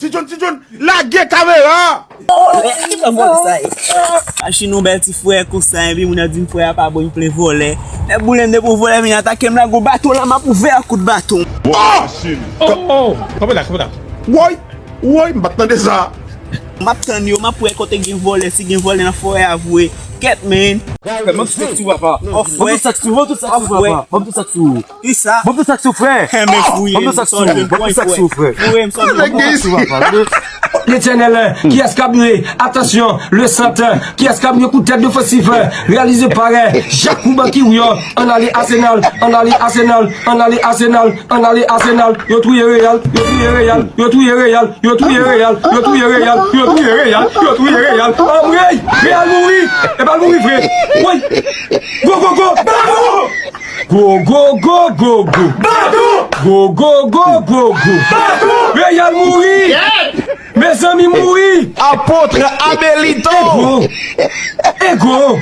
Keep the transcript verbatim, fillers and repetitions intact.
Ti John, Ti John, lage kamera! Machin yon bèl ti frè konsa, epi moun nan di m frè a pa bon, li plen vòlè. Nèg boule m depi w vòlè vin atake m la, gon baton la, m ap ouvè ak kout baton. Oh! Oh! Kanpe la, kanpe la. Woy! Woy, m pa t tande sa. M ap tann yo, m ap wè kote gen vòlè, si gen vòlè nan forè a vre. Kèt, man. Frè, ban m tout sa k sou ou, papa. Ban m tout sa k sou ou, ban m tout sa k sou ou, papa. Ban m tout sa k sou ou. Kisa? Ban m tout sa k sou ou, frè. Enben fouye m, sòl m pran frè. Fouye m, sòl m pran frè. Letènèl, kiyès k ap jwe? Atansyon, le sant, kiyès k ap jwe? Kout tèt defansif, reyalize parè, Jakouba Kiwyon, ann ale Asenal, ann ale Asenal, ann ale Asenal, ann ale Asenal, yo touye Reyal, yo touye Reyal, yo touye Reyal, yo touye Reyal, yo touye Reyal, yo touye Reyal, yo touye Reyal, yo touye Reyal, anmwey, Reyal mouri, e pa l mouri vre, woy, go, go, go, go! Go, go, go, go, go. Badou! Go, go, go, go, go. Badou! Reyal mouri! Mezanmi mouri! Apôtre Abelito! Ego! Ego!